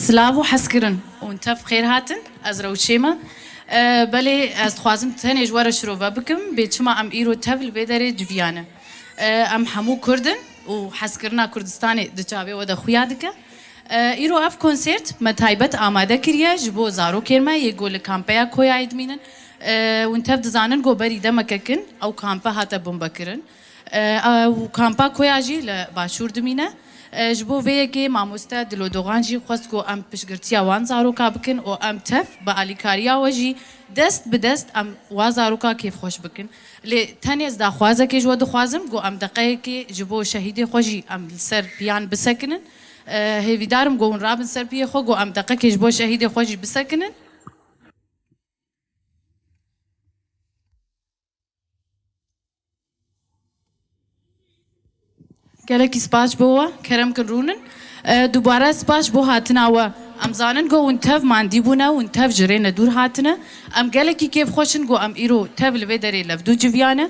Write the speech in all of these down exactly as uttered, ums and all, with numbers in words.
Silav û hezkirin û tev xêr hatin, ez Rewşê me. E, belê ez dixwazim tenê ji we re şirove bikim, bê çima em îro tev li vê derê civiyane. E, em hemû Kurd in û hezkirina Kurdistanê di çavê we de xuya dike. E, îro ev konsert me taybet amade kiriye ji bo zarokên me yê ku li kampeya Koyayê dimînin. E, hûn tev dizanin ku berî demeke kin ew kampe hate bombekirin. E, ew kampa Koya jî li başûr dimîne. E, ji bo vê yekê mamoste Dilo Dogan jî xwest ku em piştgirtiya wan zaroka bikin û em tev bi alîkariya we jî dest bi dest em wa zaroka kêfxweş bikin. Lê tenê ez daxwazekê ji we dixwazim ku em deqeyekê ji bo şehîdê xwe jî em li ser piyan bisekinin. E, hêvîdar im ku hûn rabin ser piyê xwe ku em deqekê ji bo şehîdê xwe jî bisekinin. Gelekî spas ji bo we, kerem kin rûnin. E, dubare spas ji bo hatina we. Em zanin ku hûn tev mandî bûne, hûn tev ji rê nedûr hatine. Em gelekî kêfxweş in ku em îro tev li vê derê levdû civiyane.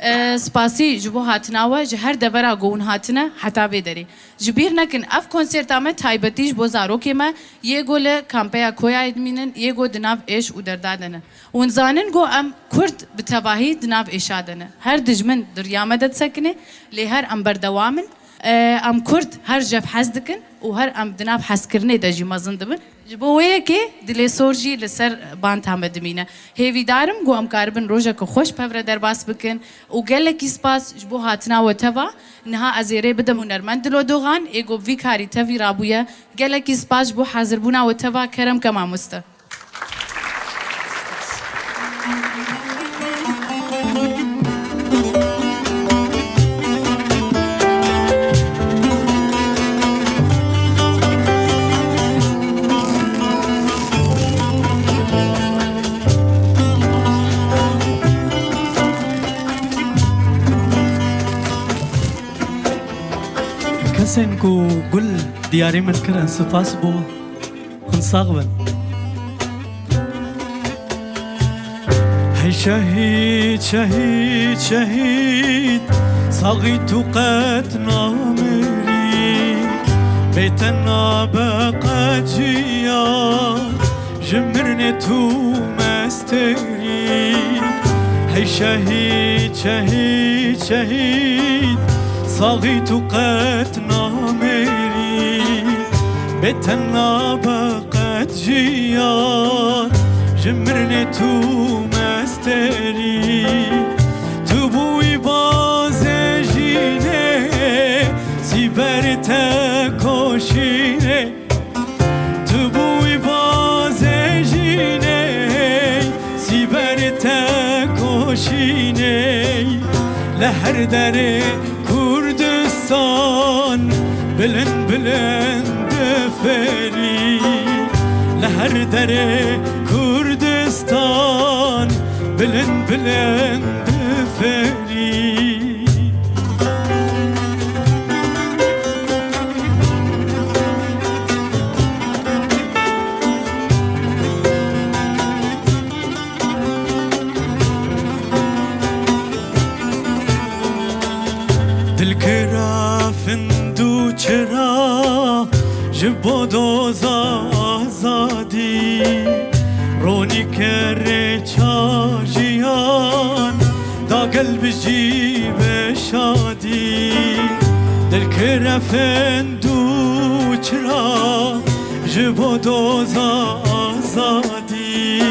E, spasî ji bo hatina we, ji her devera ku hûn hatine heta vê derê. Ji bîr nekin, ev konserta me taybetî ji bo zarokê me yê ku li kampeya Koyayê dimînin, yê ku di nav êş û derda de ne. Hûn zanin ku em Kurd bi tevahî di nav êşa de ne. Her dijmin di riya me de disekine, lê her em berdewam in. E, em Kurd her ji hev hez dikin û her em di nav hezkirinê de jî mezin dibin. Ji bo wê yekê dilê sor jî li ser banta me dimîne. Hêvîdar im ku em karibin rojeke xweş bi hev re derbas bikin û gelekî spas ji bo hatina we teva. Niha ez ê rê bidim hunermend Dilo Dogan, ê ku bi vî karî tevî rabûye. Gelekî spas ji bo hazirbûna we teva, kerem ke mamoste. Kesên ku gul diyarî min kirin, spas bo. Hûn sax bin. Hey şehîd, şehîd, şehîd, saxî tu qet namirî. Bê te nabe qet jiyan, ji mirinê tu mesterî. Hey şehîd, şehîd, şehîd, saxî tu qet namirî. Bê te nabe qet jiyan, ji mirinê tu mesterî. Tu bûyî bazê jînê, sîber te koşînê. Tu bûyî bazê jînê, sîber te koşînê. Li her derê Kurdistan bilind bilind diferî. Li her derê Kurdistan bilind bilind diferî. Dilkira findu çira ji bo doza azadî. Ronî kerê çajiyan, da gel bijî be şadî. Dilkira findu çira ji bo doza azadî.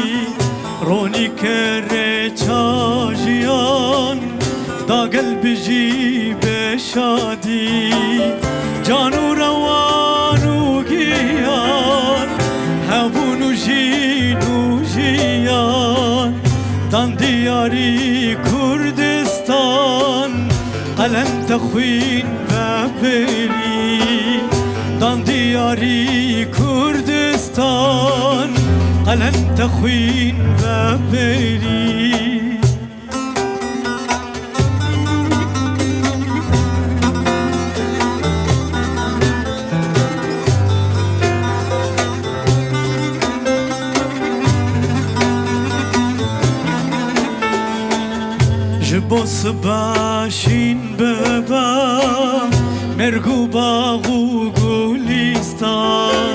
Ronî kerê çajiyan, da gel bijî be şadî. Can û rewan û giyan, hebûn û jîn û jiyan, dan diyarî Kurdistan. Qelem te xwîn vebirî, dan diyarî Kurdistan. Qelem te xwîn vebirî. Ji bo sibe şîn bibe mêrg û bax û gulîstan.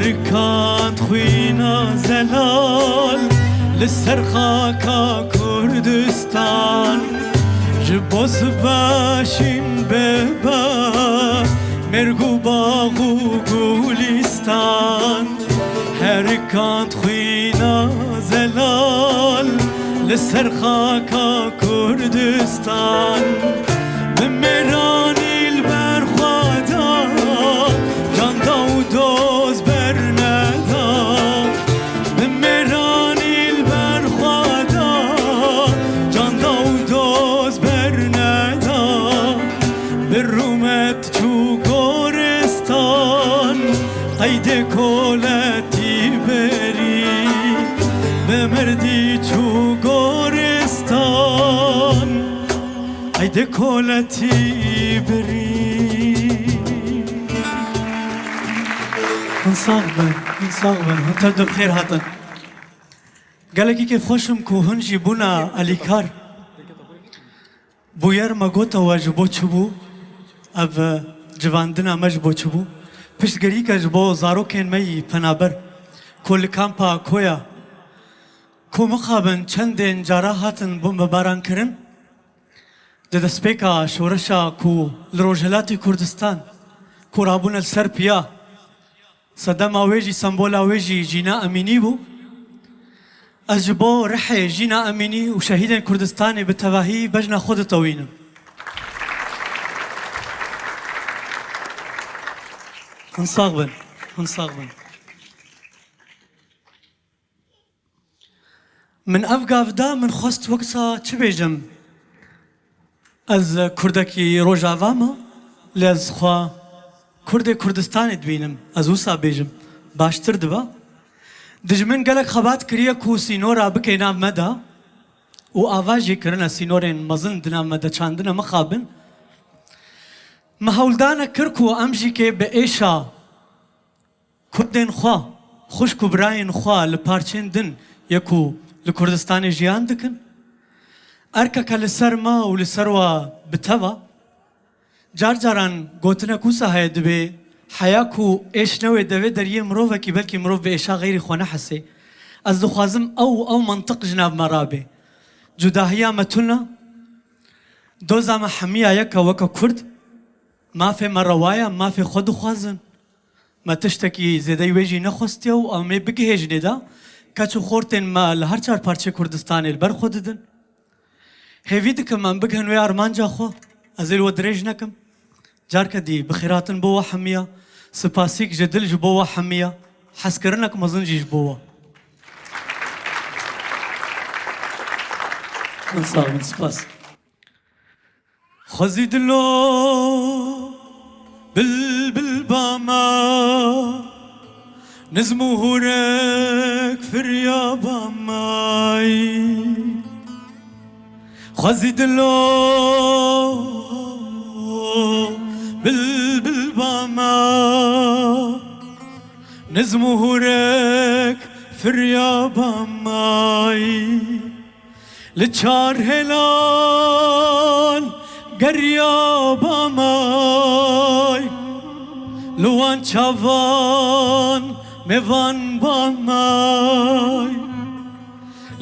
Rikand xwîna zelal li ser xaka Kurdistan, ji bo sibe şîn bibe mêrg û bax û gulîstan. Herikand xwîna zelal li ser xaka Kurdistan, bi mêranî li ber xwe da, can da û doz berneda. Bi mêranî li ber xwe da, can da û doz berneda. Bi rûmet çû goristan, qeydê koletî berî. Bi mirdî çû goristan, qeydê koletî berî. Hûn sax bin, hûn sax bin, hûn tev de bi xêr hatin. Gelekî kêfxweş im ku hûn jî bûna alîkar. Bûyer me gote we ji bo çi bû, ev, e, civandina me ji bo çi bû. Piştgirîke ji bo zarokên me yî penaber ku li kampa Koya, ku mixabin çendên cara hatin bombebaran kirin, di destpêka şoreşa ku li Rojhilatê Kurdistan ku rabûne li ser piya, sedema wê jî, sembola wê jî Jîna Emînî bû. Ez ji bo rihê Jîna Emînî û şehîdên Kurdistanê bi tevahî bejna xwe ditewînim. Hûn sax bin, hûn sax bin. Min ev gav da, min xwest weksa çi bêjim? Ez kurdekî Rojava me, lê ez xwe kurdê Kurdistanê dibînim. Ez wisa bêjim, baştir dibe. Dijmin gelek xebat kiriye ku sînora bike nav me de û ava jî kirine sînorên mezin di nav me de çandine mixabin. Me hewldanek kir ku em jî kê bi êşa Kurdên xwe, xwişk û birayên xwe li parçên din yê ku li Kurdistanê jiyan dikin. Erkeke li ser me û li ser we bi tev e. Car caran gotinek wisa heye, dibê heya ku êş newê devê deriyê mirovekî, belkî mirov bi êşa xeyrî xwe nehesê. Ez dixwazim ew, ew mentiq ji nav me rabê. Cudahiya me tune. Doza me hemiya yek e weke Kurd. Mafê me rewa ye, mafê xwe dixwazin. Me tiştekî zêdeyî wê jî nexwestiye û em ê bigihêjinê de keç û xortên me li her çar parçeyê Kurdistanê li ber xwe didin. Hêvî dikim em bigihin wê armanca xwe. Ez ê li we dirêj nekim. Carke dî bi xêr hatin bo we hemiya. Spasîk ji dil ji bo we hemiya. Hezkirinek mezin jî ji bo we. Min sax bin, spas. Xwezî dilo bilbil ba me, nizm û hûrek firya ba me. Xwezî dilo bilbil ba me, nizm û hûrek firya ba me. Li çar hêlan geriya ba may, li wan çavan mêvan ba may.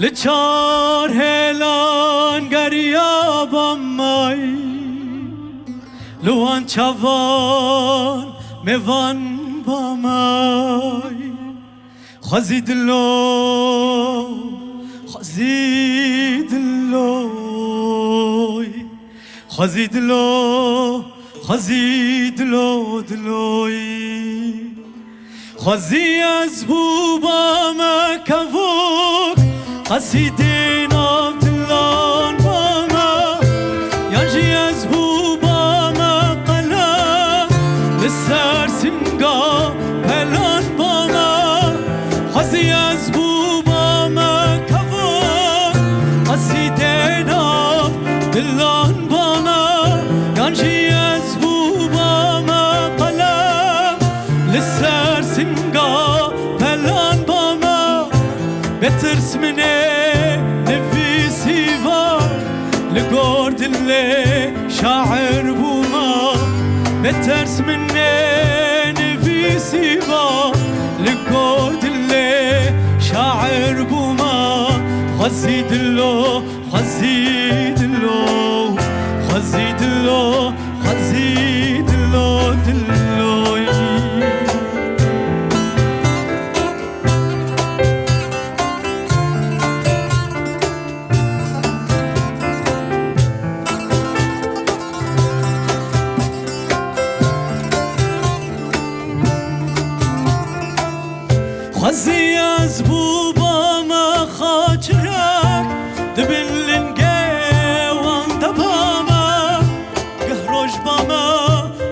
Li çar hêlan geriya ba may, li wan çavan mêvan ba may. Xwezî dilo, xwezî diloy, xwezî dilo, xwezî dilo diloy. Xwezî ez bûbame kevok, qesîdê nav dilan bame, yan jî ez bûbame qelem, li ser singa pelan bame. Xwezî ez bûbame kevok, qesîdê nav dilan bame, yan jî ez bûbame qelem, li ser singa pelan bame. Bêtirs min ê nivîsî va, li gor dilê şair bûma. Bêtirs min ê nivîsî va, li Xwezî dilo, xwezî dilo, xwezî dilo, xwezî dilo, diloy. Xwezî ez bû bame xaçirek, di bin lingê wan de bame. Geh roj bame,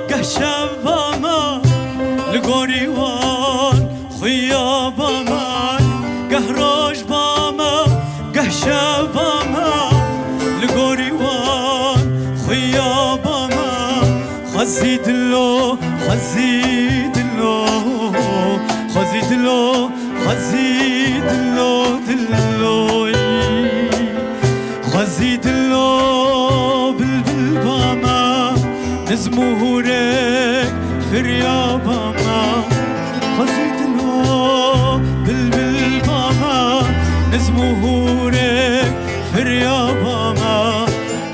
geh şev bame, li gorî wan xuya bame. Geh roj bame, geh şev bame, li gorî wan xuya bame. Xwezî dilo, xwezî dilo, xwezî dilo, xwezî dilo, diloy. Xwezî dilo, bilbil bame, nizm û hûrek firya bame. Xwezî dilo, bilbil bame, nizm û hûrek firya bame.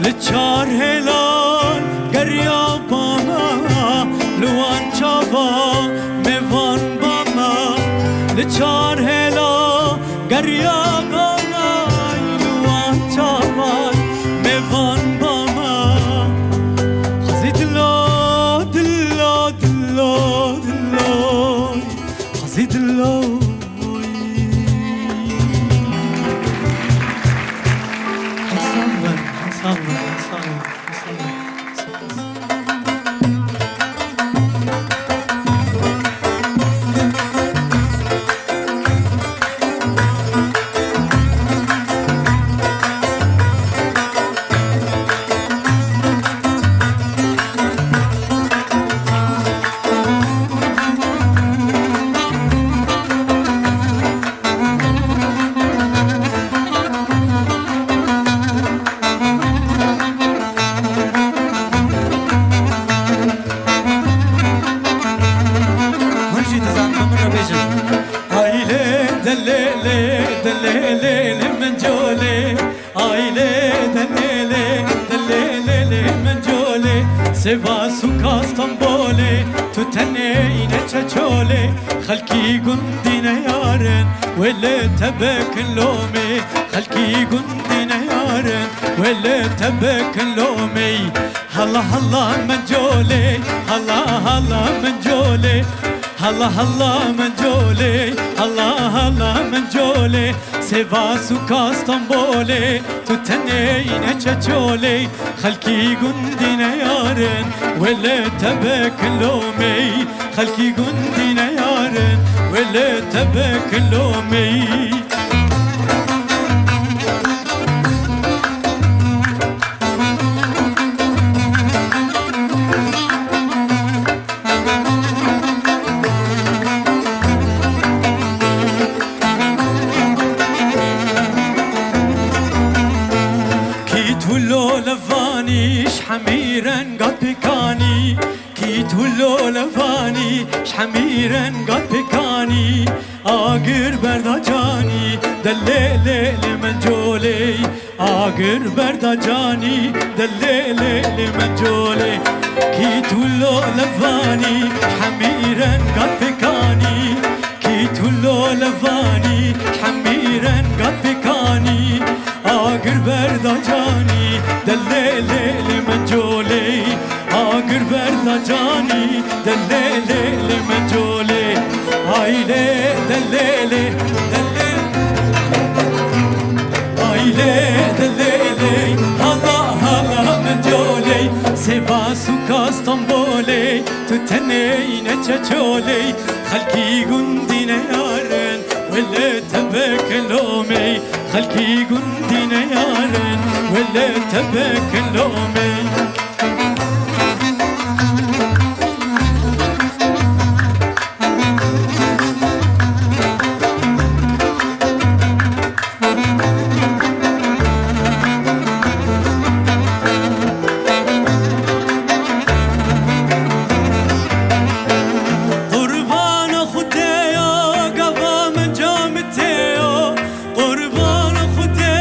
Li çar hêlan geriya bame, li wan çava mêvan bame. Li çar hêla geriya bame, li wan çava mêvan bame. Xwezî dilo, dilo, dilo, dilo. Xwezî dilo. Sax bin, sax bin, sax bin, sax bin. Hûn jî dizanin, bi min re bêjin. Aylê delê lê, delê lê lê min colê. Aylê delê lê, delê lê lê min colê. Sêvas û Kastanbolê, tu tenê îne çeçolê. Xelkî gundî neyarin, wê li te bikin lomê. Xelkî gundî neyarin, wê li te bikin lomê. Hala hala min colê, hala hala min colê. Hala hala min colê, hala hala min colê. Sêvas û Kastanbolê, tu tenê îne çeçolê. Xelkî gundî neyarin, wê li te bikin lomê. Xelkî gundî neyarin, wê li te bikin lomê. Kît û lolevanî ji hemî renga pêkanî. Kît û lolevanî ji hemî renga pêkanî. Agir berda canî, delê lê lê min colê. Agir berda canî, delê lê lê min colê. Kît û lolevanî ji hemî renga pêkanî. Kît û lolevanî ji hemî renga pêkanî. Agir berda canî, delê lê lê min colê. Agir berda canî, delê lê lê min colê. Aylê delê lê, delê. Aylê delê lê, hala hala min colê. Sêvas û Kastanbolê, tu tenê îne çeçolê. Xelkî gundî neyarin, wê li te bikin lomê. Xelkî gundî neyarin, wê li te bikin lomê. Qurbana xwe tê ya, gava min camê tê ya. Qurbana xwe tê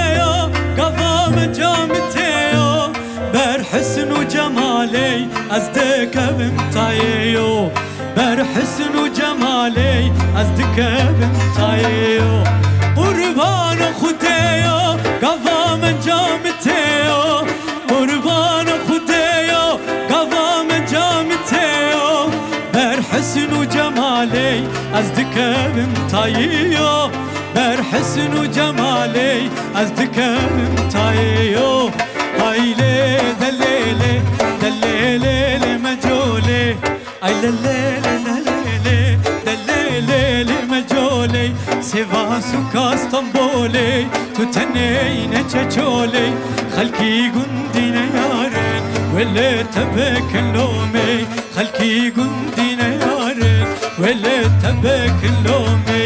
Ber hisn û cemalê ez dikevim tayê yo. Qurbana Xwedê yo, gava min camê tê yo. Qurbana Xwedê yo, gava min camê tê yo. Ber hisn û cemalê ez dikevim tayê yo. Ber hisn û cemalê ez dikevim tayê yo. Haylê delêlê, delêlê lê me colê. Ay lê lê lê lê lê lê, lê lê lê lê me colê. Sivas û ka Stenbolê, tu tenê ne çeçolê. Xelkî gundî ne yarin, wê lê te bikin lomê. Xelkî gundî ne yarin, wê lê te bikin lomê.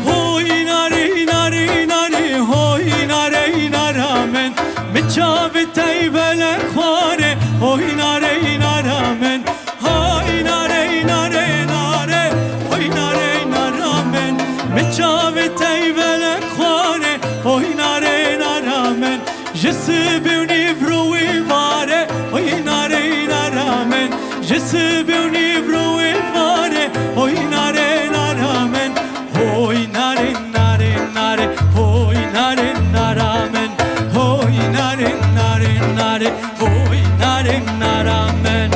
Hoy narê, narê, narê, hoy narê, nara min. Mi çavê tey belek xwarê, hoy narê, nara min. Hoy narê, narê, narê, hoy narê, nara min. Mi çavê tey belek xwarê, hoy narê, nara min. Ji sibê û nîvro wê vare, hoy narê, nara min. Ji sibê û nîvro wê vare, hoy narê, nara min. Hoy narê, narê, narê, hoy narê, nara min. Hoy narê, narê, narê, hoy narê, nara min.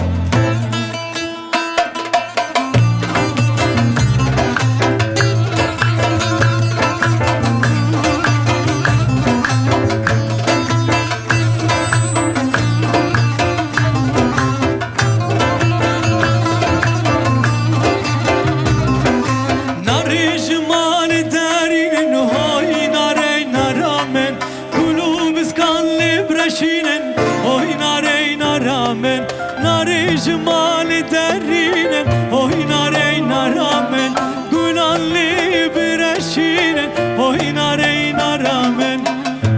Narê ji malê derînin, hoy narê nara min. Gul û biskan lê bireşînin, hoy narê nara min. Narê ji malê derînin, hoy narê nara min. Gulan lê bireşînin, hoy narê nara min.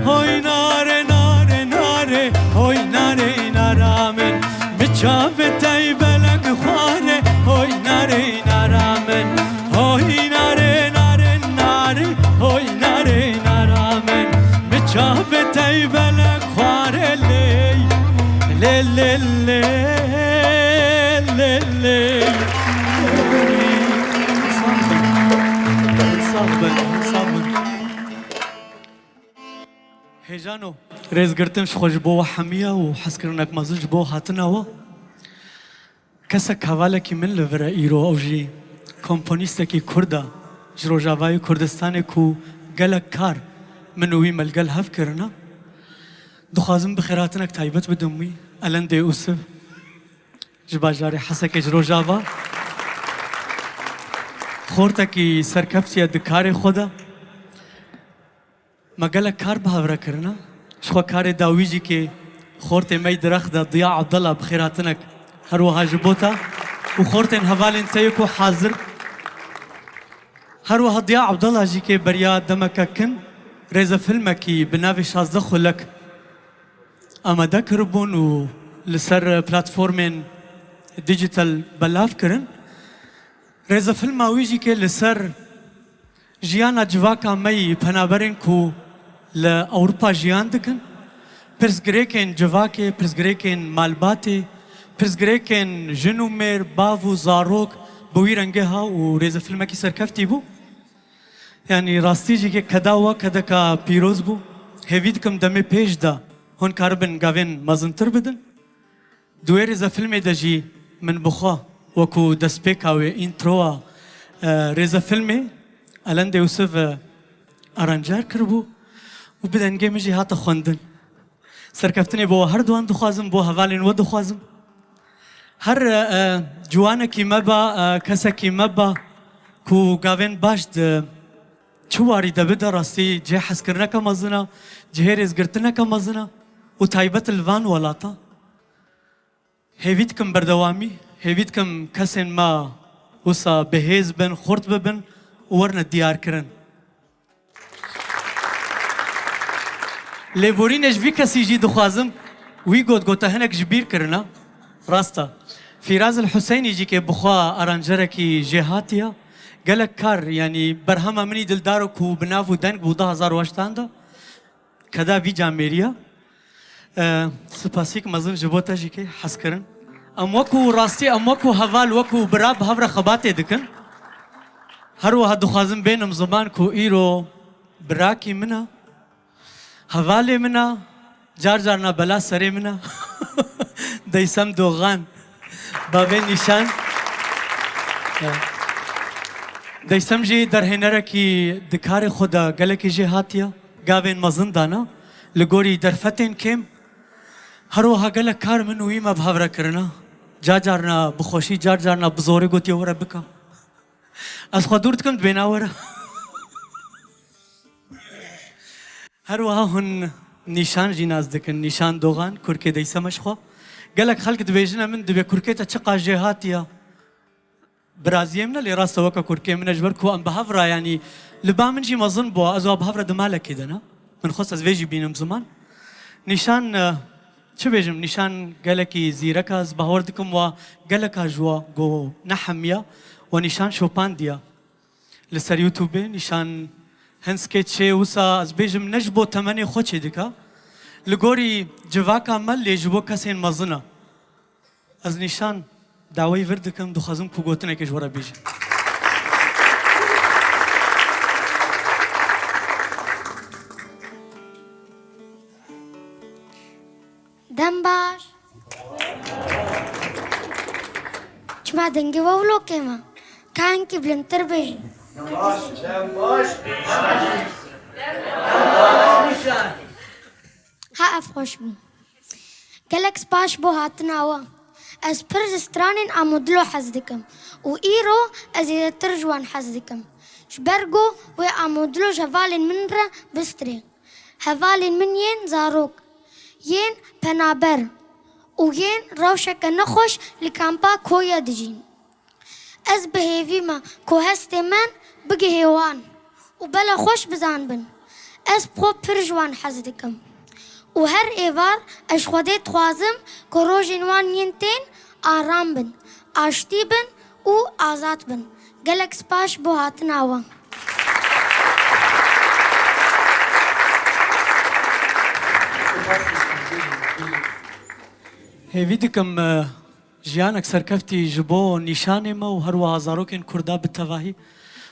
Hoy narê, narê, narê, hoy narê nara min. Mi çavê tey belek xwarê, hoy narê nara min. Hoy narê, narê, narê, hoy narê nara min. Mi çavê tey belek xwarê lê, lê, lê, lê, lê, lê. Sağ bin, sağ bin, sağ bin. Hêjano, rêzgirtin ji xwe ji bo we hemiya û hezkirinek mezin ji bo hatina we. Kesek hevalekî min li vir e îro, ew jî komponîstekî Kurd e, ji Rojavayê Kurdistanê ku gelek kar min û wî me li gel hev kirine. Dixwazim bi xêrhatinek taybet bidim wî, Elendê Ûsiv, ji bajarê Hesekê ji Rojava. Xortekî serkeftiye di karê xwe de. Me gelek kar bi hev re kirine. Ji xwe karê dawî jî kê xortê me yî direxd e, Diya Abdala, bi xêrhatinek her wiha ji bo te û xortên hevalên te yê ku hazir. Her wiha Diya Abdala jî kê beriya demeke kin rêzefilmekî bi navê Şazdeh Xulek amade kiribûn û li ser platformên dijital belav kirin. Rêzefilma wî jî kê li ser jiyana civaka me yî penaberên ku li Ewropa jiyan dikin, pirsgirêkên civakê, pirsgirêkên malbatê, pirsgirêkên jin û mêr, bav û zarok bi wî rengê ha û rêzefilmekî serkeftî bû. Yanî rastî jî kê keda we kedeka pîroz bû. Hêvî dikim demê pêş de hûn karibin gavên mezintir bidin. Di wê rêzefilmê de jî min bi xwe wekû destpêka wê, întroa, e, rêzefilmê Elendê Ûsiv, e, aranjer kiribû û bi dengê min jî hate xwendin. Serkeftinê bo we her duwan dixwazim, bo hevalên we dixwazim. Her, e, ciwanekî me ba, e, kesekî me ba ku gavên baş di çi warî de bide, rastî cihê hezkirineke mezin e, cihê rêzgirtineke mezin e û taybet li van welata. Hêvî dikim berdewamî, hêvî dikim kesên me wisa bihêz bin, xurt bibin û werine diyarkirin. Lêborînê ji vî kesî jî dixwazim, wî got, gote hinek ji bîr kirine. Rast e. Fîraz El Huseynî jî kê bi xwe aranjerekî jêhatî ye. Gelek kar, yanî berhema min î dildar e ku bi nav û deng bû du hezar û heştan de. Keda vî camêrî ye. E, spasîk mezin ji bo te jî kê hez kirin. Em wekû rastî, em wekû heval, wekû bira bi hev re xebatê dikin. Her wiha dixwazim bênim ziman ku îro birakî min e, hevalê min e, car carna bela serê min e. Deysem Doxan, bavê Nîşan. Deysem jî derhênerekî di karê xwe de gelekî jêhatî ye. Gavên mezin dana, li gorî derfetên kêm. Her wiha gelek kar min û wî me bi hev re kirine. Car carna bi xweşî, car carna bi zorê gotiye were bike. Ez xwe dûr dikim, dibêna were. Her wiha hûn Nîşan jî nas dikin. Nîşan Doxan, kurkê Deysema ji xwe. Gelek xelk dibêjine min, dibê kurkê te çiqas jêhatî ye. Biraziyê min e, lê rast e weke kurkê min e, ji ber ku em bi hev re, yanî li ba min jî mezin bû, ez û bi hev re di malekê de ne. Min xwest ez vê jî bînim ziman. Nîşan, e, çi bêjim, Nîşan gelekî zîrek e, ez bawer dikim we geleka ji we got nehemiya, we Nîşan şopandiya. Li ser YouTube Nîşan hin sketçê wisa ez bêjim ne ji bo temenê xwe çêdike. Li gorî civaka me lê ji bo kesên mezin e. Ez Nîşan daweyî vir dikim, dixwazim ku gotinekê ji we re bêjî. Dem baş. Çima dengê we wilo kêm e? Ka hinkî bilindtir bêjin. Ha, ev xweş bû. Gelek spas bo hatina we. Ez pir ji stranên Amûdilo hez dikim û îro ez zêdetir ji wan hez dikim. Ji ber ku wê Amûdilo ji hevalên min re bistrê. Hevalên min yên zarok, yên penaber û yên rewşeke nexweş li kampa Koya dijîn. Ez bi hêvî me ku hestê min bigihê wan û bela xweş bizanibin. Ez bi xwe pir ji wan hez dikim. Û her êvar ez ji Xwedê dixwazim ku rojên wan yên tên aram bin, aştî bin û azad bin. Gelek spas bo hatina we. Hêvî dikim, e, jiyanek serkeftî ji bo Nîşanê me û her wiha zarokên Kurda bi tevahî.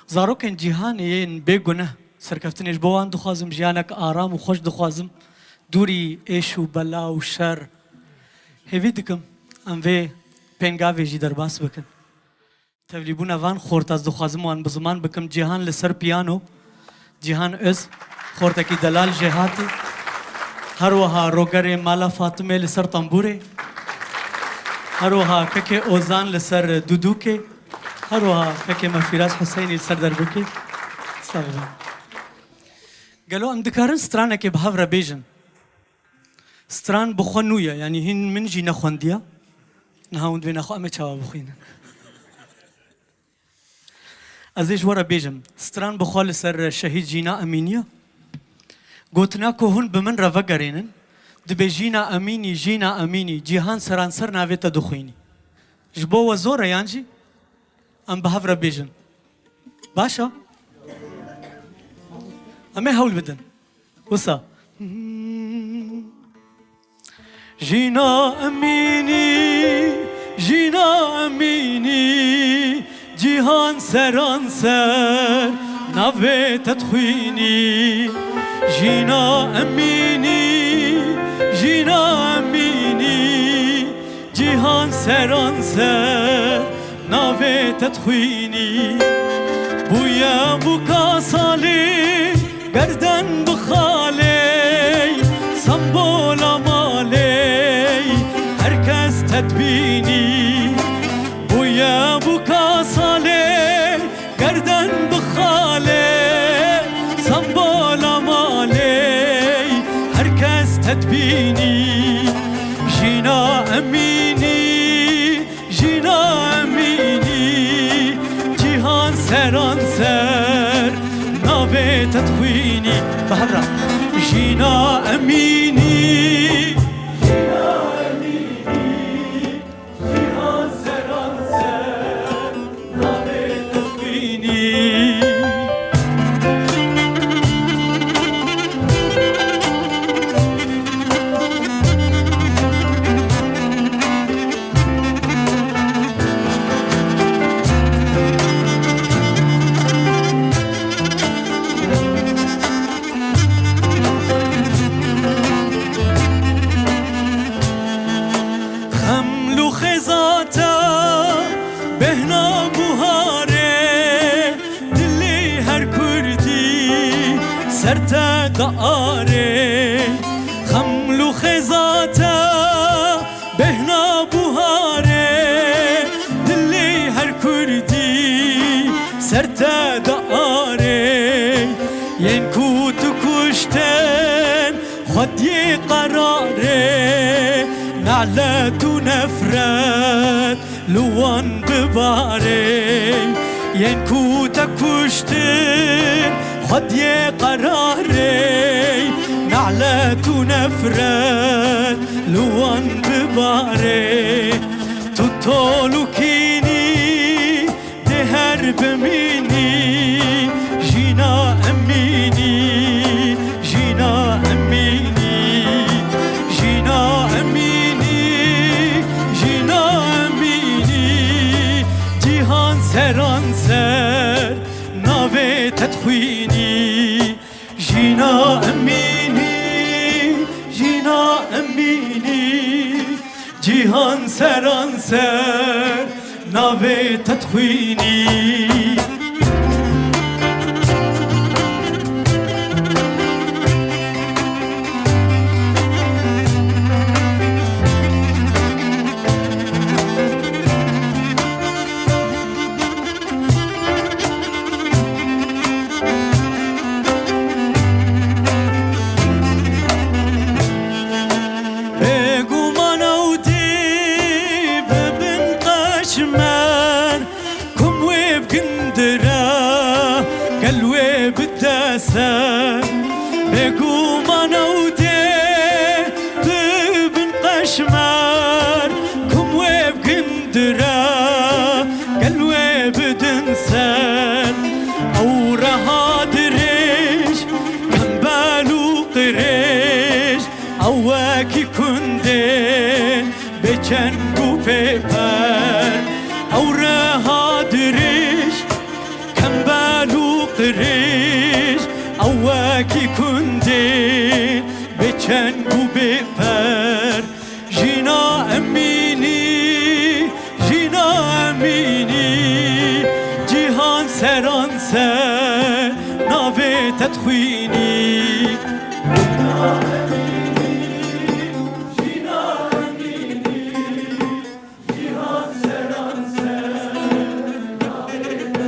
Zarokên cîhanê yên bêguneh serkeftinê ji bo wan dixwazim, jiyanek aram û xweş dixwazim, dûrî êş û bela û şer. Hêvî dikim em vê pêngavê jî derbas bikin. Tevlîbûna van xorta ez dixwazim wan bi ziman bikim, Cîhan li ser piyano, Cîhan Öz, xortekî delal jêhatî. Her wiha Rogerê Mala Fatimê li ser tembûrê. Her wiha kekê Ozan li ser dudûkê. Her wiha kekê me Fîraz Huseynî li ser derbûkê. Sax bin. Gelo em dikarin stranekê bi hev re bêjin? Stran bi xwe nû ye, yanî hîn min jî nexwendiye. Niha hûn dibêne xwe em ê çawa bixwînin? Ez ê ji we re bêjim, stran bi xwe li ser Şehîd Jîna Emînî ye. Gotina ku hûn bi min re vegerênin, dibê Jîna Emînî, Jîna Emînî, cîhan seranser navê te dixwînî. Ji bo we zor e yan jî? Em bi hev re bêjin. Baş e? Em ê hewl bidin. Wisa. Jîna Emînî, Jîna Emînî, cîhan seranser navê te dixwînî. Jîna Emînî, Jîna Emînî, cîhan seranser navê te dixwînî. Bûye bûka salê gerden bi xalê, sembola malê, her kes te dibînî. Bûye bûka salê gerden bi xalê, sembola malê, her kes te dibînî. Jîna Emînî, Jîna Emînî, cîhan seranser navê te dixwînî. Bi hev re. Jîna Emînî, Jîna Emînî, cîhan seranser navê te dixwînî. Bêhna buharê, dilê her kurdî ser te diarê. Xeml û xêza te, bêhna buharê, dilê her kurdî ser te diarê. Yên ku tu kuştin, xwediyê qerarê, nalet û nefret li wan bibarê. Yên ku te kuştin, xwediyê qerarê, nalet û nefret li wan bibarê. Tu tol û kînî dê her bimînî, Jîna Emînî, Jîna Emînî, Jîna Emînî, Jîna Emînî. Cîhan seranser navê te dixwînî. Jîna Emînî, Jîna Emînî. Cîhan seranser navê te dixwînî. Bêguman ew dê bibin qeşmer, kum wê bi gundire, gel wê bide ser. Bêguman ew dê bibin qeşmer, kum wê bi gundire, gel wê bidin ser. Ew reha dirêj, kembel û qirêj, ew wekî kundên bêçeng û bêper. Ew reha dirêj, kembel û qirêj, ew wekî kundên bêçeng û bêper. Jîna Emînî, Jîna Emînî, cîhan seranser navê te dixwînî. Jîna Emînî, Jîna Emînî, cîhan seranser navê te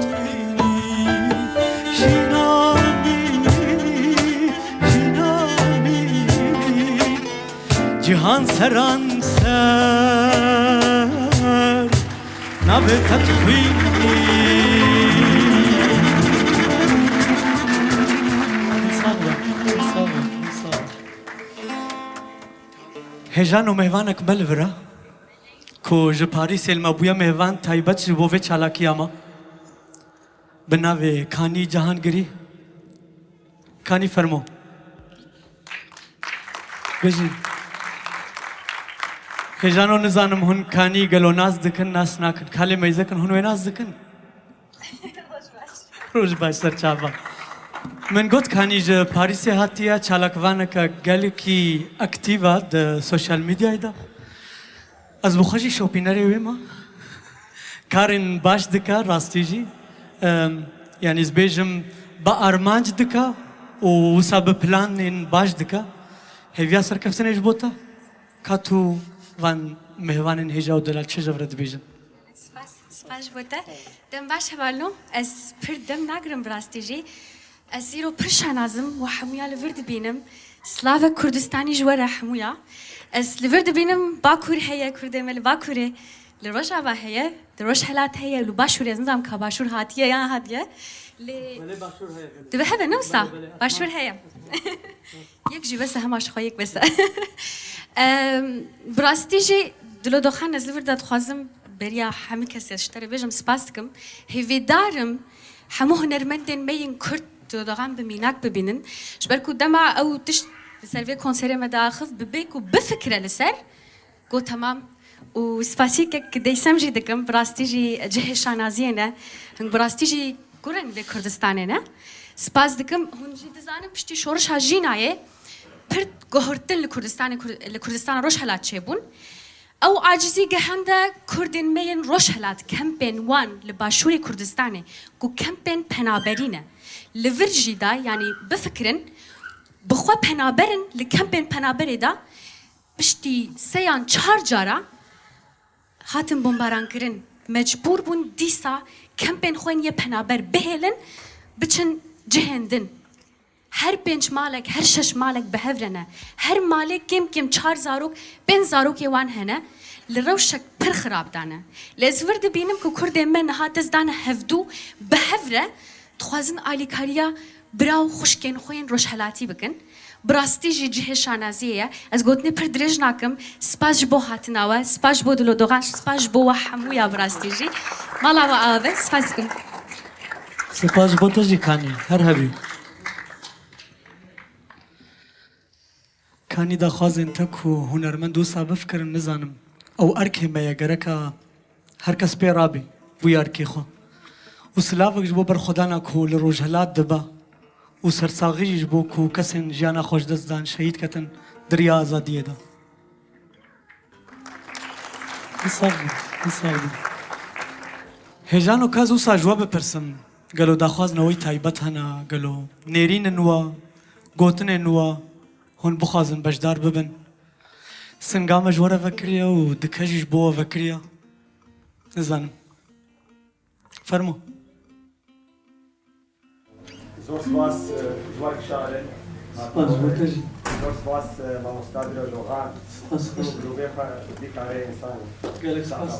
dixwînî. Jîna Emînî, Jîna Emînî, cîhan seranser navê te dixwînî. Sağ ol, sağ ol, sağ ol. Hêjano mêvanek me li vir e, ku ji Parîsê li me bûye mêvan taybet ji bo vê çalakiya me. Bi navê Kanî Cihangirî. Kanî fermo. Bêjin. Hêjano nizanim hûn Kanî gelo nas dikin, nas nakin. Kalê meyzekin hûn wê nas dikin? Roj baş ser çava. Min got Kanî ji Parîsê hatiye, çalakvaneke gelekî aktîv e di sosyal medyayê de. Ez bi xwe jî şopînerê wê me. Karên baş dike, rastî jî. Em, yanî ez bêjim bi armanc dike û wisa bi planên baş dike. Hêviya serkeftinê ji bo te. Ka tu van mêvanên hêja û delal çi ji vir re dibêjin? Spas, spas ji bo te. Dem baş hevalno, ez pir dem nagirim bi rastî jî. Ez îro pir şanaz im, we hemûya li vir dibînim. Slavek Kurdistanî ji we re hemûya. Ez li vir dibînim, Bakur heye, Kurdê me li Bakurê, li Rojava heye, li Rojhelat heye, li Başûrê, ez nizanim ka Başûr hatiye yan hatiye. Lê Belê Başûr heye, belê. Dibe hebe, ne wisa? Belê, belê. Başûr heye. Yek jî bes e, hema ji xwe yek bes e. Em, bi rastî jî, Dilo Doxan, ez li vir de dixwazim beriya hemî kesê ez ji te re bêjim, spas dikim. Hêvîdar im hemû hunermendên me yên Kurd Dilo Doxan bi mînak bibînin. Ji ber ku dema ew tişt li ser vê konserê me diaxiv, bi bê ku bifikire li ser, got, temam. Û spasiyekek deysem jî dikim, bi rastî jî cihê şanaziyê ne. Hing bi rastî jî Kurên vê Kurdistanê ne. Spas dikim, hûn jî dizanin piştî şorişa Jînayê pir guhertin li Kurdistanê, Kur-, li Kurdistana Rojhelat çêbûn. Ew acizî gehende Kurdên me yên Rojhelat, kempên wan li Başûrê Kurdistanê ku kempên penaberî ne. Li vir jî de, yanî bifikirin, bi xwe penaber in, li kempên penaberê de piştî sê yan çar cara hatin bombarankirin, mecbûr bûn dîsa kempên xwe yên yê penaber bihêlin, biçin cihên din. Her pênc malek, her şeş malek bi hev re ne. Her malê kêm kêm çar zarok, pênc zarokê wan hene. Li rewşek pir xirab de ne. Lê ez vir dibînim ku Kurdên me niha dest dane hevdû, bi hev re dixwazin alîkariya bira û xwişkên xwe yên rojhelatî bikin. Bi rastî jî cihê şanaziyê ye. Ez gotinê pir dirêj nakim. Spas ji bo hatina we, spas ji bo Dilo Dogan, spas ji bo we hemûya bi rastî jî. Mala we ava be, spas dikim. Spas ji bo te jî Kanî. Her hebî. Kanî daxwazên te ku hunermend wisa bifikirin, nizanim. Ew erkê me ye, gereka her kes pê rabî, bûyî erkê xwe. Û silavek ji bo berxwedana ku li Rojhelat dibe û sersaxî jî ji bo ku kesên jiyana xwe ji dest dan, şehîd ketin di riya azadiyê de. Hîn sax bî, hîn sax bî. Hêjano, ka ez wisa ji we bipirsim, gelo daxwazina we taybet hene, gelo nêrînin we, gotinên we, hûn bixwazin beşdar bibin? Singa me ji we re vekiriye û dike jî ji bo we vekiriye. Nizanim. Fermo. Zor spas, e, ji we re kişa re. Spas ji bo te jî. Zor spas, e, mamosta Dilo Dogan. Spas xweş. Grûbê xwe vî karê însan. Gelek spas.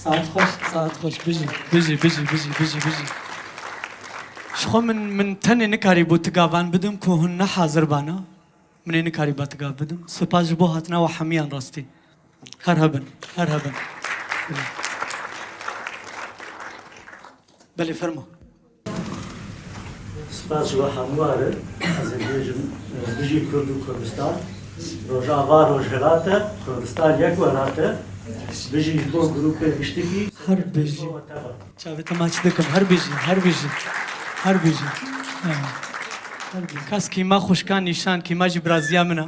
Saet xweş, saet xweş. Bijî, bijî, bijî, bijî, bijî, bijî. Ji xwe min, min tenê nikarîbû ti gavan bidim ku hûn ne hazir bana. Min ê nikarîba ti gav bidim. Spas ji bo hatina we hemiyan rastî. Her hebin, her hebin. Belê, fermo. Spas ji we hemû re. Ez ê bêjim, e, bijî Kurd û Kurdistan. Rojava Rojhilat e, Kurdistan yek welat e. Bijî ji bo grûpê giştikî. Her bijî. Çavê te maç dikim. Her bijî, her bijî. Her bijî. Her bijî. Kas kîma xwişkan nîşan, kîma jî biraziya min e.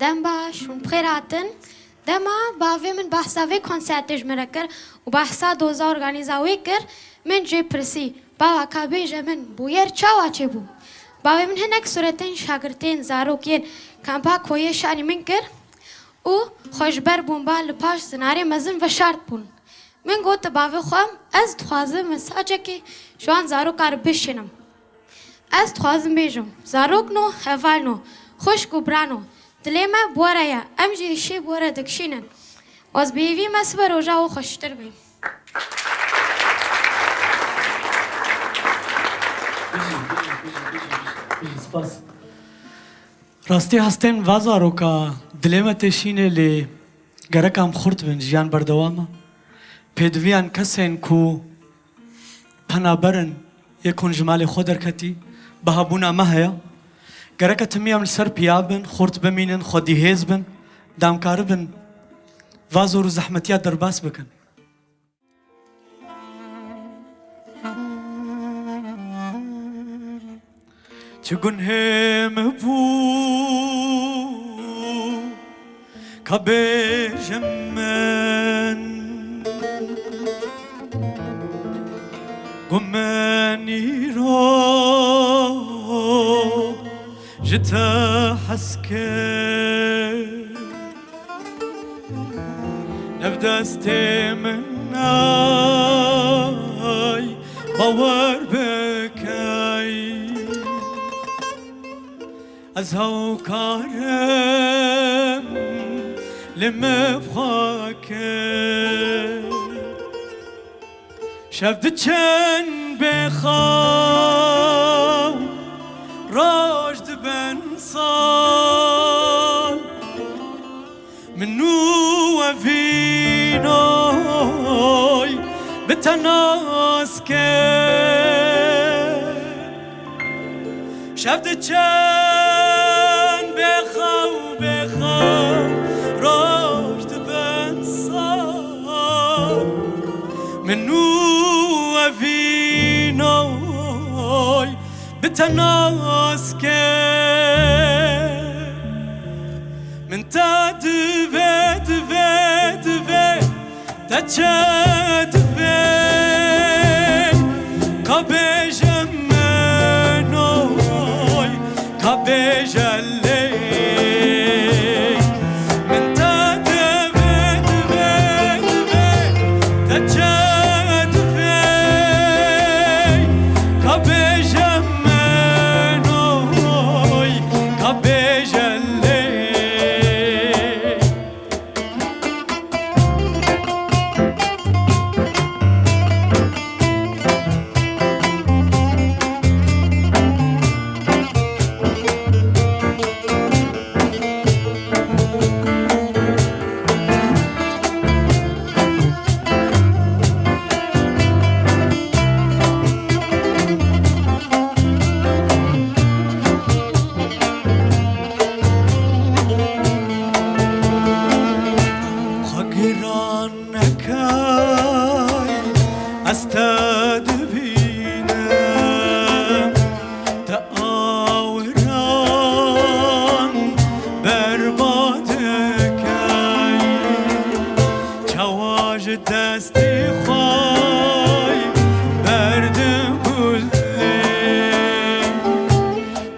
Dem baş, hûn bi xêr hatin. Dema bavê min behsa vê konsertê ji min re kir û behsa doza organîza wê kir, min jê pirsî, "Bava, ka bêje min, bûyer çawa çêbû?" Bavê min hinek sûretên şagirtên, zarokên kampa Koyê Şanî min kir û xwe ji ber bomba li paş zinarê mezin veşartbûn. Min got, "Bavê xwe, ez dixwazim mesajekê ji wan zarokan re bişînim. Ez dixwazim bêjim, zarokno, hevalno, xwişk û birano, dilê me bi we re ye, em jî hişê bi we re dikişînin. Ez bi hêvî me sibe roja we xweştir be." Bijî, bijî, bijî, bijî, bijî. Spas. Rastî hestên va zaroka dilê me tê şînê, lê gerek em xurt bin, jiyan berdewam e. Pêdiviyan kesên ku penaber in, yê ku hûn ji malê xwe derketî, bihabûna me heye. Gereke timî em li ser piya bin, xurt bimînin, xwedî hêz bin, da em karibin va zor û zehmetiya derbas bikin. Çi gunhê min bû, ka bêjim min, ku min îro ji te hez kir. Ne bi destê min ay, bawer bikey. Ez hewkarim li min xwe kir. Şev diçin bê xew, roj dibin sal. Min nû evînoy bi te nas kir. Şev diçin bê xew, bê xew, roj Min û evînoy bi te nas ke. Min te divê, divê, divê, te çi divê? Ka bêje min oy, ka bêje lê. Min te divê, divê, divê, te çi divê? Ka bêje min oy, ka bêje lê. Xwe giran nekay, ez te dibînim. Te awiran berbat dikey. Çawa ji destê xwe berdim gulê.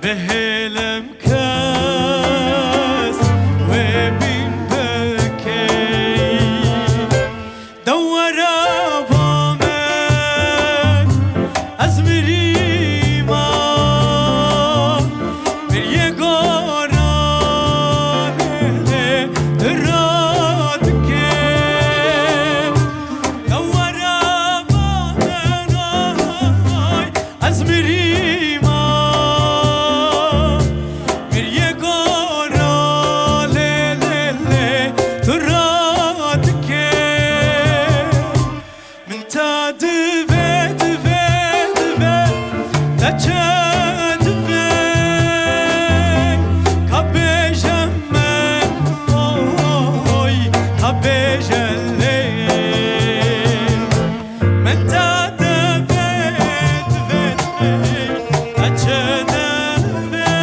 Bihêlim kes wê bîn bikey. Dewera ba min, ez mirîma, miriyê gora lê tu radike. Dewera ba min, ay, ez mirîma, miriyê gora lê, lê, lê, tu radike. Min te divê, divê, divê, te çi divê? Ka bêje min oy, ka bêje lê. Min te divê, divê, divê, te çi divê?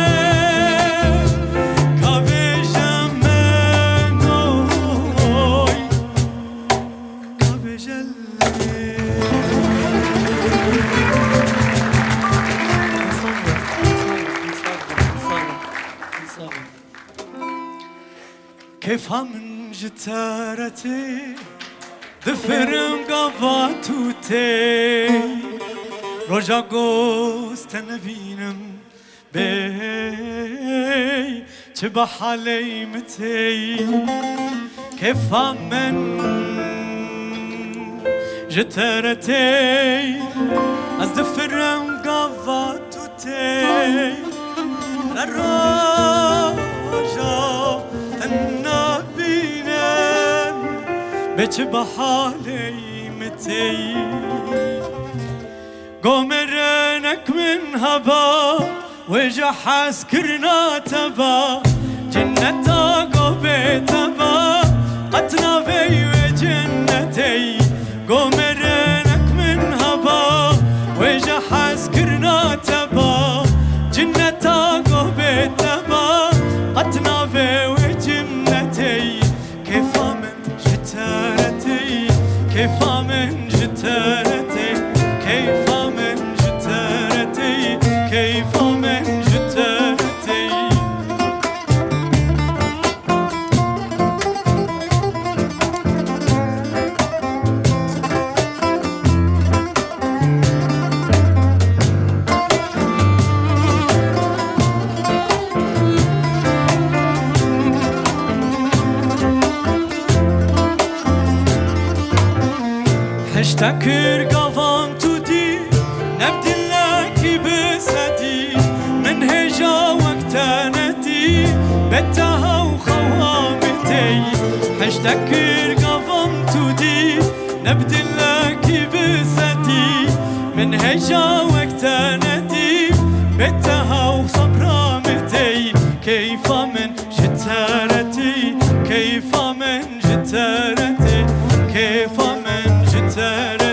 Ka bêje min oy, ka bêje lê. Kêfa min ji te re tê, difirim gava tu tê. Roja goz te nebînim, bê çi bi halê min tê. Kêfa min ji te re tê, ez difirim gava tu tê. Her roja te nabînim, bê çi bi halê min tê. Gomerinek min heba, wê ji hezkirina te ba. Cinneta go bê te ba, qet navê wê cinnetê. Gomerinek min heba, wê ji hezkirina te ba. Cinneta go bê te ba, qet navê wê cinnetê. Kêfa min ji te re tê, kêfa min ji te re tê, kêfa min ji te re tê, kêfa min ji te re tê. Hişte kir gavan tu dî, ne bi dilekî bi sedî, min hêja wek te nedî, bê te hew xewa min tê. Hişte kir gavan tu dî, ne bi dilekî bi sedî, min hêja wek te nedî, bê te hew sebra min tê. Keyfa min ji te re tê, keyfa min ji te re tê, keyfa min ji te re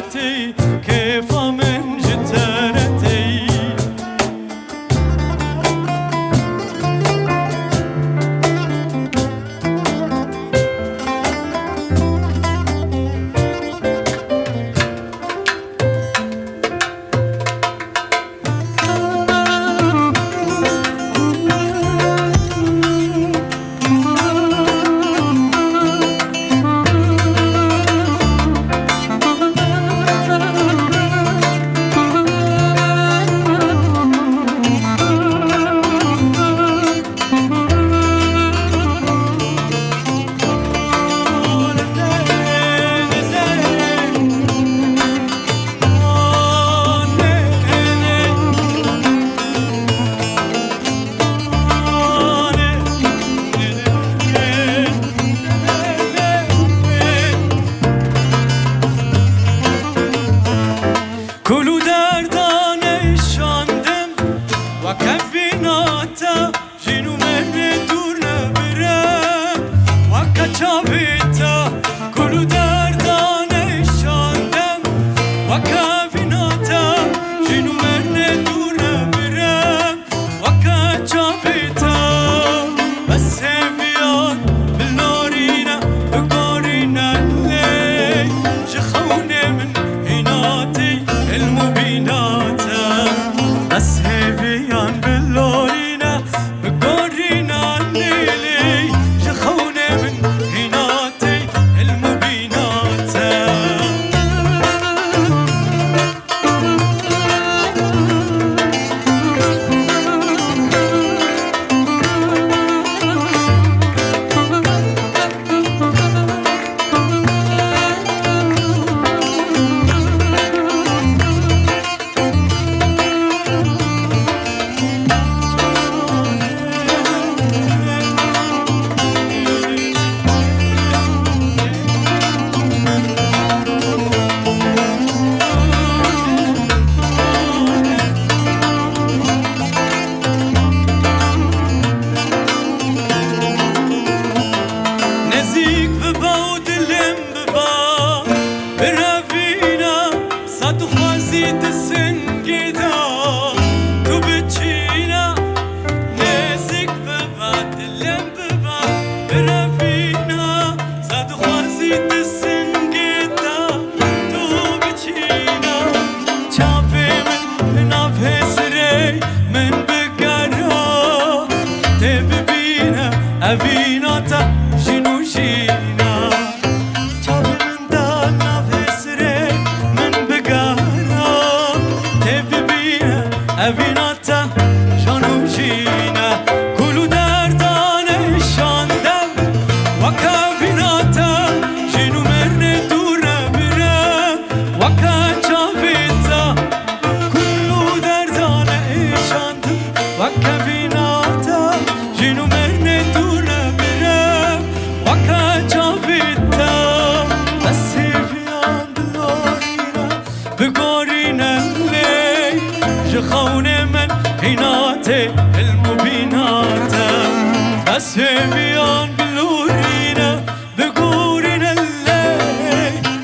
Deviyan bilorîne, bigorîne lê,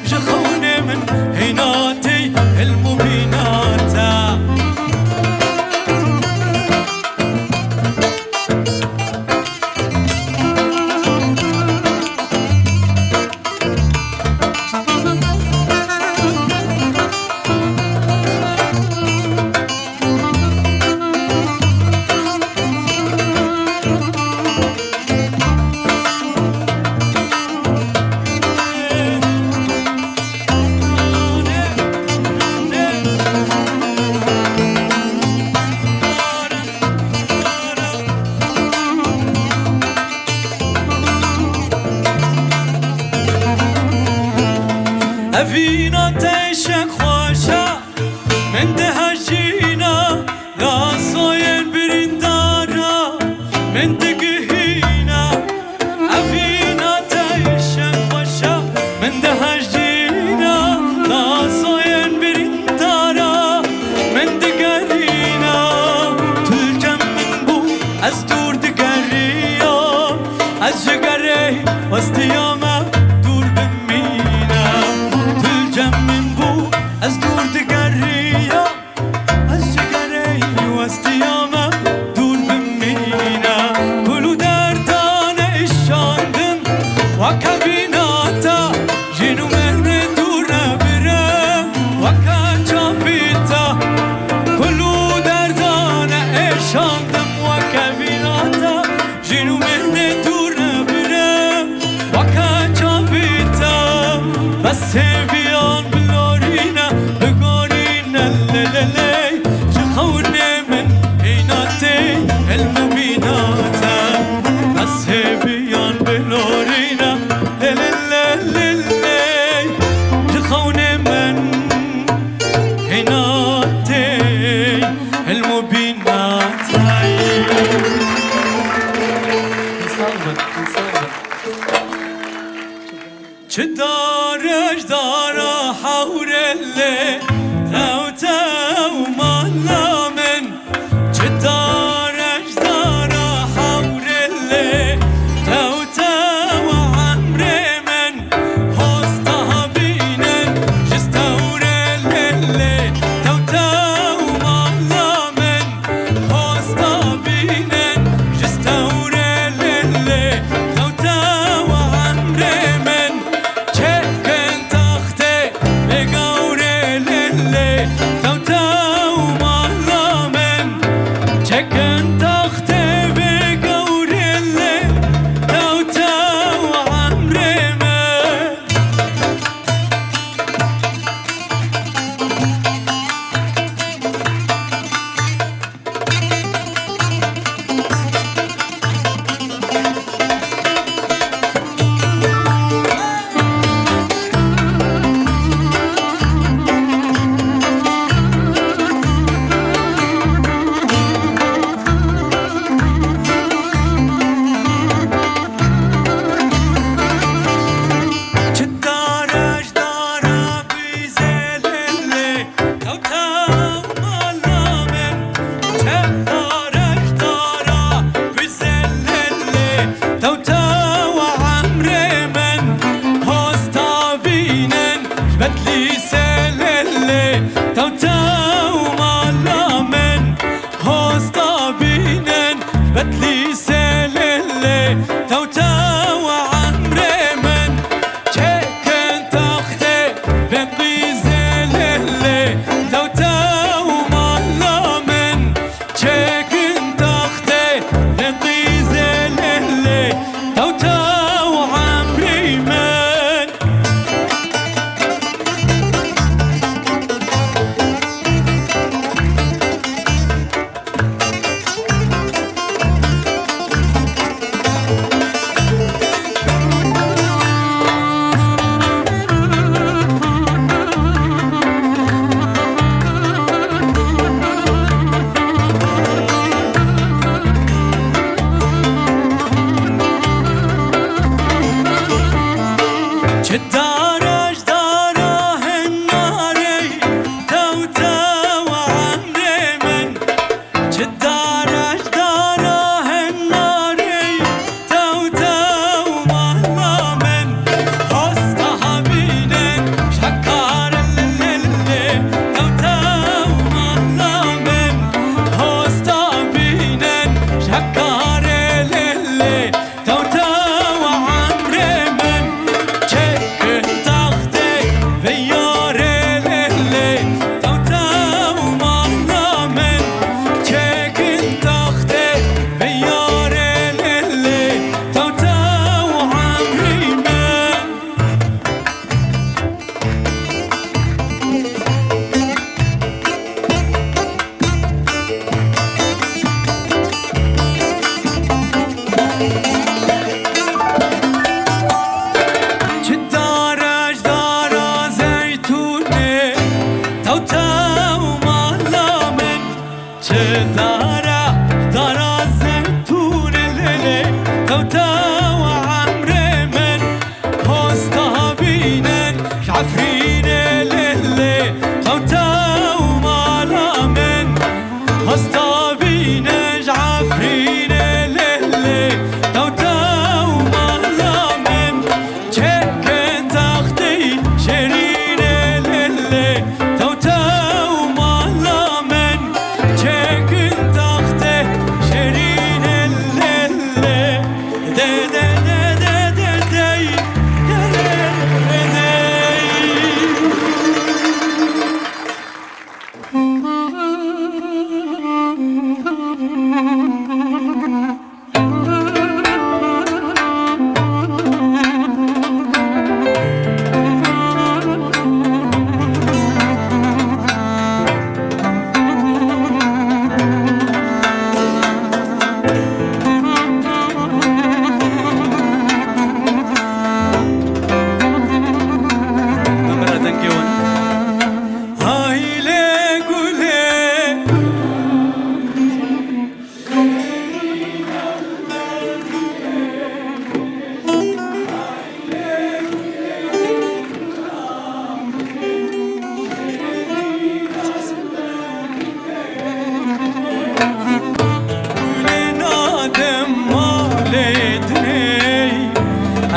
ji xewnê min hênatê hilm û bînate. Evîna te şek xweşa, min dihejîna, lasoyên birîndara, min digihîna. Evîna te şek xweşa, min dihejîna, lasoyên birîndara, min digerîna. Tu li cem min bû, ez dûr digeriyam, ez ji gerê westiya me dûr bimîne. Tu li cem min bû, ez dûr digeriyam, ez ji gerê westiya me dûr bimîne. Kul û derdan êşandim, weke vîna te, jîn û mêrê dûr nebire, weke çavî te. Kul û derdan êşandim, weke vîna te, jîn û mêrê dûr nebire, weke çavî te. Bes hêviyan bilorîne, bigorîne lê lê lê, ji xewnê min hênatê hilm û bîna te. Bes hêviyan bilorîne, lê lê lê lê lê, ji xewnê min hênatê hilm û bîna te. Sağ olun, sağ olun. Çi dare ji dara hewrê lê, tew tew mala min. Çi dare ji dara hewrê lê, tew tew emrê min. Hosta bînin ji stewrê lê lê, tew tew mala min. Hosta bînin ji stewrê lê lê, tew tew emrê min. Çekin textê vê gewrê lê lê, tew tew mala min. Çekin textê vê gewrê lê, tew tew emrê min. Çi dare ji dara bîzê lê lê, tew tew mala min. Çi dare ji dara bîzê lê lê, tew tew emrê min. Hosta bînin ji Bedlîsê lê lê, tew tew mala min. Hosta bînin ji Bedlîsê lê lê, tew tew emrê min. Çekin textê vê qîzê lê lê, tew tew mala min. Çekin textê vê qîzê lê lê, tew tew emrê min.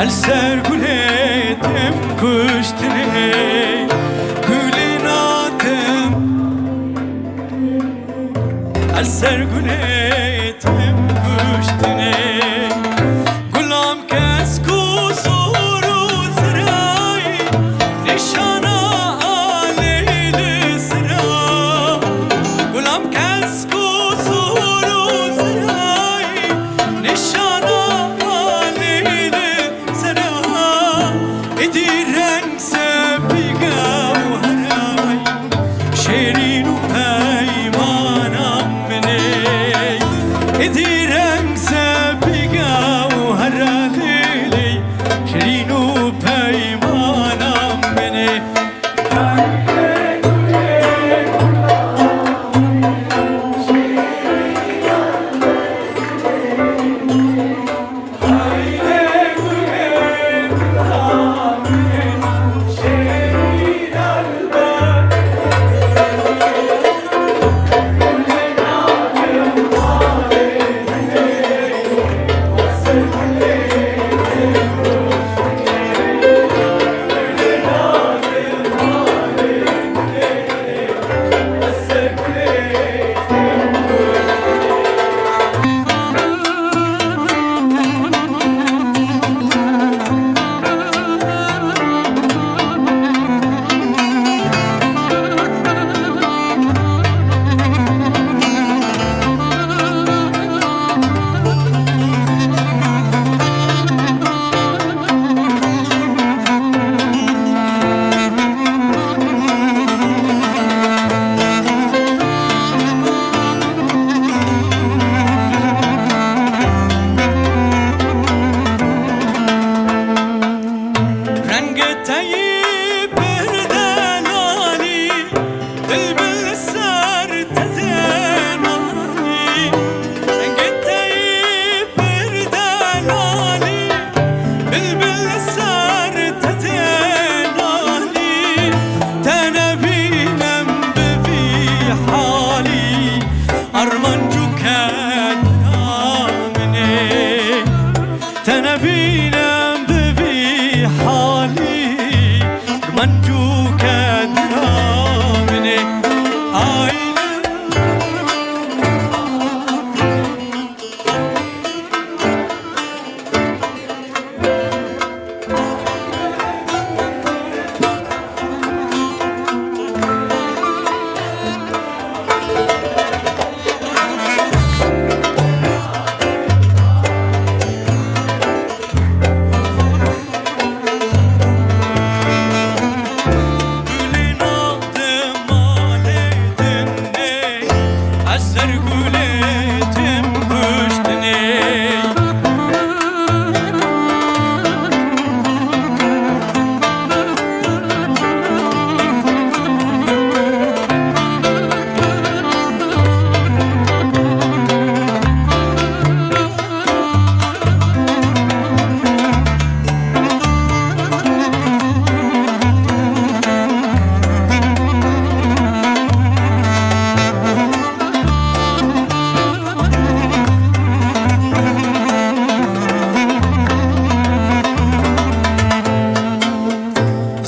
Ser gulê tim kuştinê, gulê nadim. Ez ser gulê tim kuştinê, gulam kesk û zor û zirayî, nîşana alê li sira. Gulam kesk û zor û zirayî, nîşana alê li sira. Êdî reng sepî gewheray, şêrîn û peymana min ê. Êdî reng sepî gewhera lêlê, şêrîn û peymana min ê. Rengê te yî pir delalî, bilbil li ser te dê nanî. Rengê te yî pir delalî, bilbil li ser te dê nanî. Te nebînim bi vî halî, armanc û kedra min ê. Te nebînim bi vî halî, armanc û kedra min ê. Ay. Gulê nadim malê din ê, ez ser gulê tim kuştinê.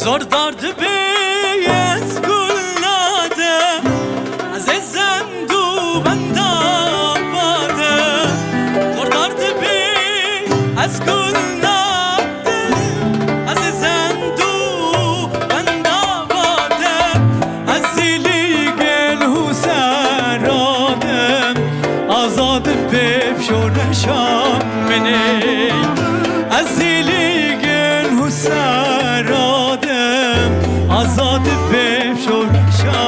Zordar dibe ez gul nadim, ez ê zend û benda badim. Zordar dibe ez gul nadim, ez ê zend û benda badim. Ez ê li gel hûsera dim, azad bib şoreşa min ê. Ez ê li gel hûsera dim, azad bib şoreşa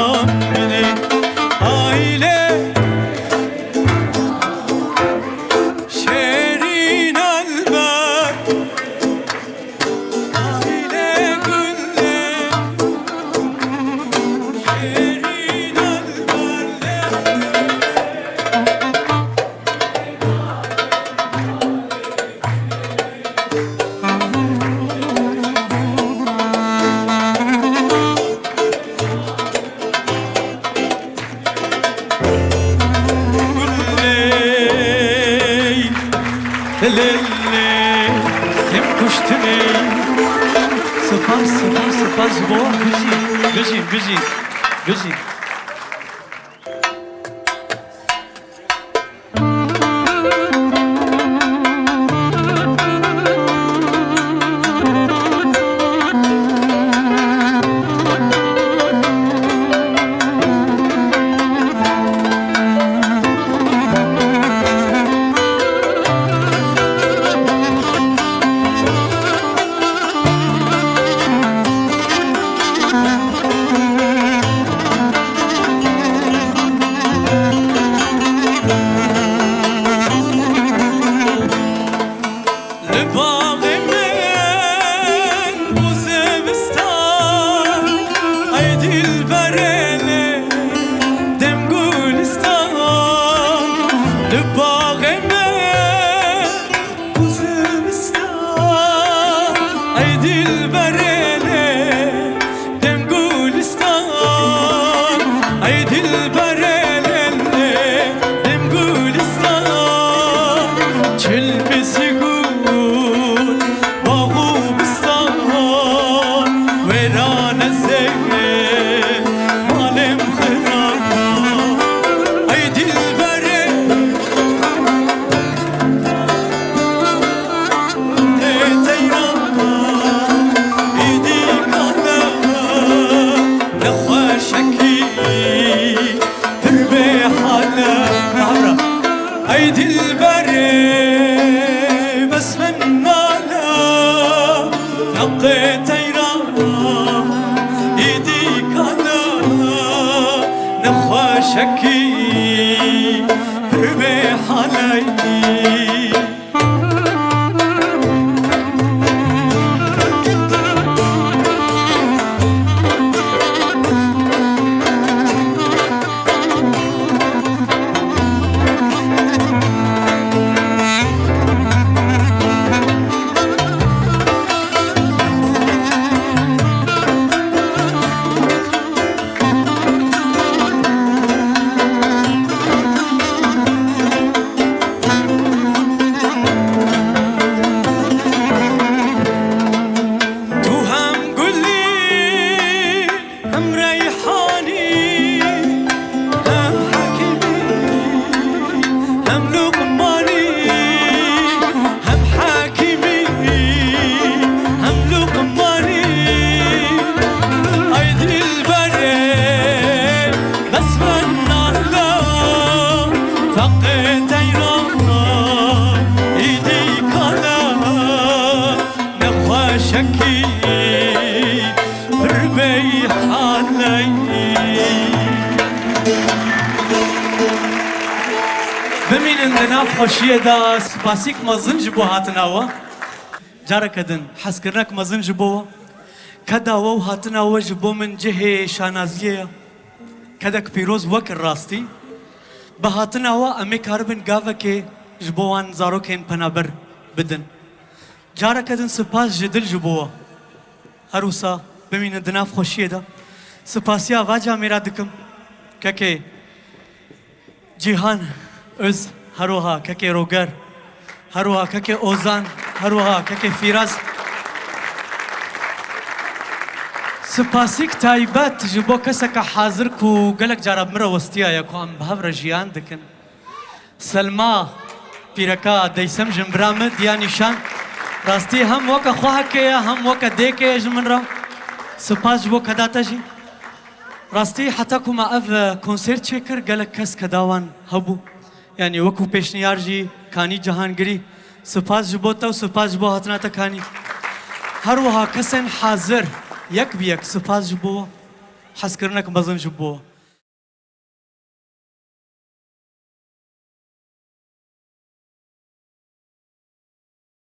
min ê. Aîlê şêrîn elbet. Lê, lê, lê, tim kuştinê. Ji bo bijî, bijî, bijî, bijî. Li baxê min bû zivistan, ey dilberê lê dem gulistan. Li baxê min bû zivistan, ey dilberê lê dem gulistan, ey dilberê lê dem gulistan. Çil bizî gul, bax û bistan, wêran ez ê malêm xirab. Ey dilberê, tê teyran, îdî kale, nexweşekî pir bê hale. Ey dilberê, bes min nale, feqê teyran, îdî kale, nexweşekî pir bê haleyî. Tu hem gul î, hem reyhan î, hem hekim î, hem luqman î, hem hekim î, hem luqman î. Ay dilberê, bes min nala, feqê teyran, îdî kala, nexweşekî pir bey haleyî. Bimînin di nav xweşiyê de, spasîk mezin ji bo hatina we. Careke din hezkirinek mezin ji bo we. Keda we û hatina we ji bo min cihê şanaziyê ye. Kedek pîroz wek rastî. Bi hatina we em ê karibin gavekê ji bo wan zarokên penaber bidin. Careke din spas ji dil ji bo we. Her wisa bimînin di nav xweşiyê de. Spasiya va camêra dikim. Kekê Cîhan Öz, her wiha kekê Roger, her wiha kekê Ozan, her wiha kekê Fîraz. Spasîk taybet ji bo keseke hazir ku gelek cara bi min re westiyaye ku em bi hev re jiyan dikin. Selma, pîreka Deysem jinbira min diya nîşan. Rastî hem weke xwehekê ye, hem weke dêkê ye ji min re. Spas ji bo keda te jî. Rastî heta ku me ev, e, konser çêkir, gelek kes keda wan hebû. Yanî wekû pêşniyar jî Kanî Cihangirî. Spas ji bo te û spas ji bo hatina te Kanî. Her wiha kesên hazir, yek bi yek spas ji bo we. Hezkirinek mezin ji bo we.